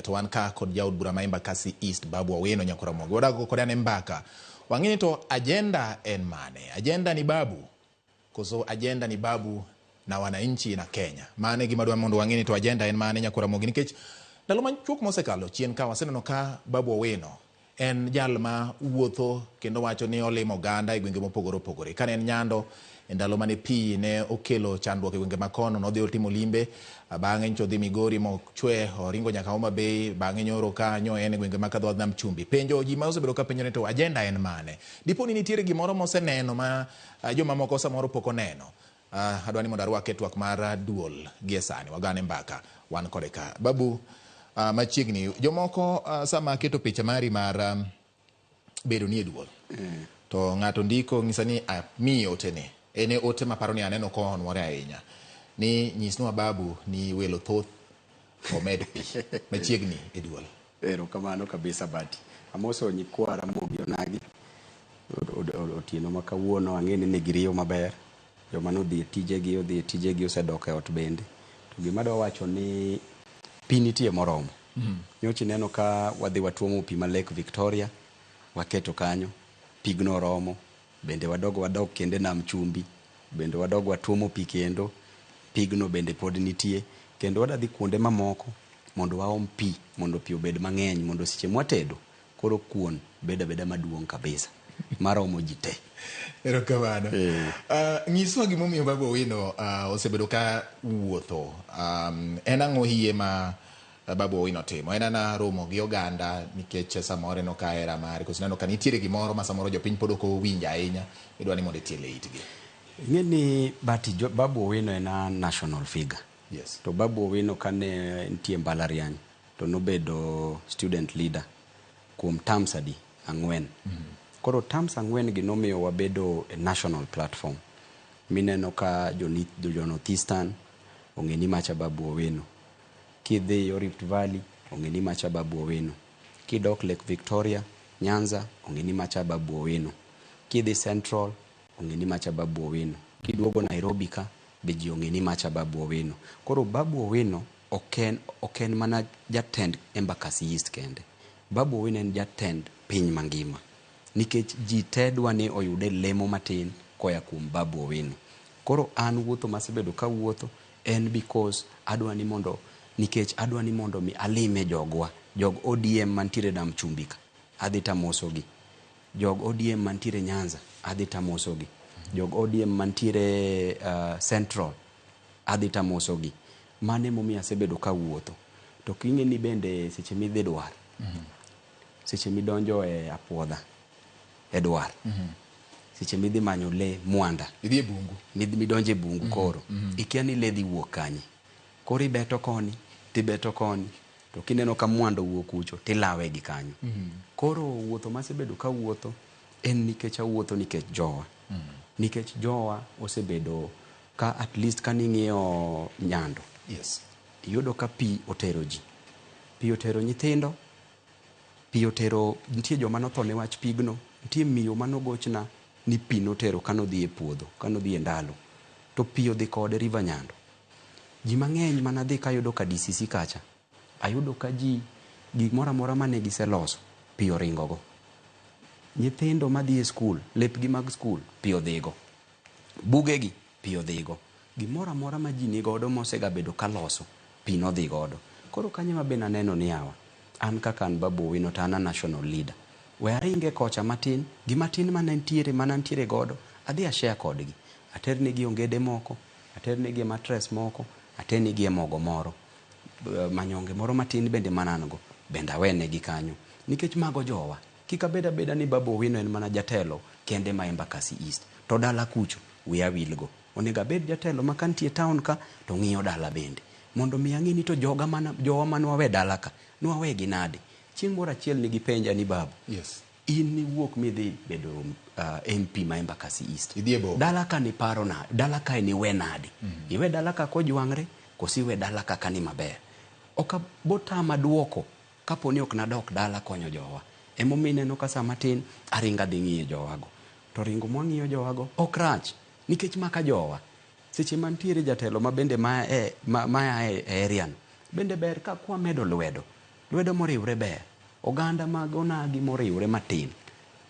To wan ka kod jaod bura ma Embakasi East, Babu Owino Nyakoramogi. Wadago kode ane mbaka. Wang'e ni to agenda en mane? Agenda ni Babu koso agenda ni Babu na wananchi na Kenya? Mane gima dwa mondo wang'e ni to agenda en mane, Nyakoramogi, nikech ndalo machuok mosekalo chien ka waseneno ka Babu Owino en jal ma wuotho kendo wacho ni olimo oganda e gwenge mopogore opogore. Kane en Nyando e ndalo mane pi ne okelo chandruok e gwenge makono, nodhi otimo limbe, bang'e nyocha odhi Migori mochwe, oringo nyaka Homa Bay, bang'e nyoro ka nyo en e gwenge ma kadho Nam Chumbi. Penjo ji ma osebedo ka penjo ni to agenda en mane? Dipo ni nitiere gimoro moseneno ma jomamoko samoro pok oneno. Adwa ni mondo arwake e twak mar duol gie sani, wagane mbaka wan kode ka. Babu, machiegni jomoko sama aketo picha mari mar bedo ni e duol to ng'ato ndiko ng'isa ni amiyi otene. En e ote maparo ni aneno konwore ahinya ni nyisnwa Babu ni welo thoth omed pi machiegni e duol. Erokamano kabisa Bati. Amoso nyikwa Ramogi Onagi otieno ma kawuono ang'e ni giriyo maber. Joma nodhi e tijegi odhi e tijegi osedok e ot bende. To gima adwa wacho ni pi nitie moromo. Nyocha ineno ka wadhi watuomo pi ma Lake Victoria waketo kanyo, pigno oromo. Bende wadog wadok kendo e nam chumbi, bende wadog watuomo pi kendo, pigno bende pod nitie. Kendo wadwa dhi kuonde mamoko mondo waom pi mondo pi obed mang'eny mondo seche mwatedo koro kuon bedo abeda maduong' kabisa maromo ji te. Erokamano. Nyiswa gimomiyo Babu Owino osebedo ka wuotho. En ang'o hie ma Babu Owino timo? En ana romo gi oganda nikech samoro en ok hera mare, koso ineno ka nitiere gimoro ma samoro jopiny pod ok owinjo ahinya, idwa ni mondo itiel e itgi. Ing'e ni Bati, Babu Owino en a national figure. To Babu Owino kane nitie mbalariany to nobedo student leader kuom terms adi? Ang'wen. Koro terms ang'wen gi nomiyo wabedo e national platform. Mineno ka jo North Eastern ong'e ni macha Babu Owino. Kidhi yo Rift Valley ong'e ni macha Babu Owino. Kidok Lake Victoria, Nyanza ong'e ni macha Babu Owino. Kidhi Central ong'e ni macha Babu Owino. Kiduogo Nairobi ka be ji ong'e ni macha Babu Owino. Koro Babu Owino ok en mana jatend Embakasi East kende. Babu Owino en jatend piny mangima. Nikech ji te dwa ni oyude lemo matin koya kuom Babu Owino. Koro an wuotho masebedo kawuotho en because adwa ni mondo nikech adwa ni mondo mi alime jogwa, jog ODM mantiere Nam Chumbi ka, adhi tamosogi. Jog ODM mantiere Nyanza, adhi tamosogi. Jog ODM mantiere Central, adhi tamosogi. Mano emomiyo asebedo kawuotho. To king'e ni bende seche midhi dwar, seche midonjo e apuodha, e dwar, seche midhi manyo lee mwanda, Idhi e bungu. Midonjo e bungu koro, ikia ni lee dhi wuok kanye. Koro ibeto koni, tibeto koni, to kineno ka mwanda owuok kucho, tilawe gi kanyo. Koro wuotho masebedo kawuotho en nikech awuotho nikech jowa. Nikech jowa osebedo ka at least ka ning'iyo Nyando, iyudo ka pi otero ji. Pi otero nyithindo, pi otero, nitie joma notho ne wach pigno, nitie miyo manogochna ni pi notero kanodhi e puodho, kanodhi e ndalo, to pi odhi kode River Nyando. Ji mang'eny manadhi kayudo ka DCC kacha, ayudo ka ji gimoro amora mane giseloso, pi oringo go. Nyithindo madhi e skul, lepgi mag skul, pi odhigo. Bugegi, pi odhigo. Gimoro amora ma ji nigodo mosegabedo kaloso, pi nodhi godo. Koro kanyo ema be naneno ni yawa, an kaka an Babu Owino to an a national leader. We aringe kocha matin, gima tin manentiere manantiere godo, adhi a share kodgi. Aternegi ongede moko, aternegi mattress moko, aternegi mogo moro. Manyonge moro matin bende manan go, bende awenegi kanyo. Nikech mago jowa. Kik abed abeda ni Babu Owino en mana jatelo kende ma Embakasi East. To dala kucho, wiya wilgo. Onego abed jatelo ma kantie town ka, to ng'iyo dala bende. Mondo mi ang'e ni to joga mana, jowa mane wawe dala ka, nwawegi nade. Chieng' moro achiel ne gipenja ni Babu, in niwuok midhi bedo MP ma Embakasi East. Idhi e boma. Dala ka niparo nade? Dala kae niwe nade? Iwe dala ka kojwang're, koso iwe dala ka ka ni maber? Ok abotama duoko kapo ni ok nadok dala konyo jowa. Emomiyo ineno ka sama tin aringo adhi ng'iyo jowago. To ringo mwang'iyo jowago ok rach nikech maka jowa. Seche mantiere jatelo ma bende ma e, ma, ma e area no, bende ber ka kwamedo lwedo. Lwedo moriwre ber. Oganda mag onagi moriwre matin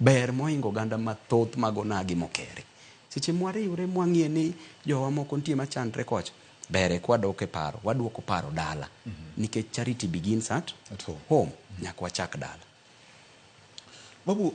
ber mohingo oganda mathoth mag onagi mokere. Seche mwariwre mwang'iye ni jowa moko nitie machandre kocha, ber e kwadok e paro, waduoko paro dala. Nikech charity begins at At home. home. Nyaka wachak dala. Babu,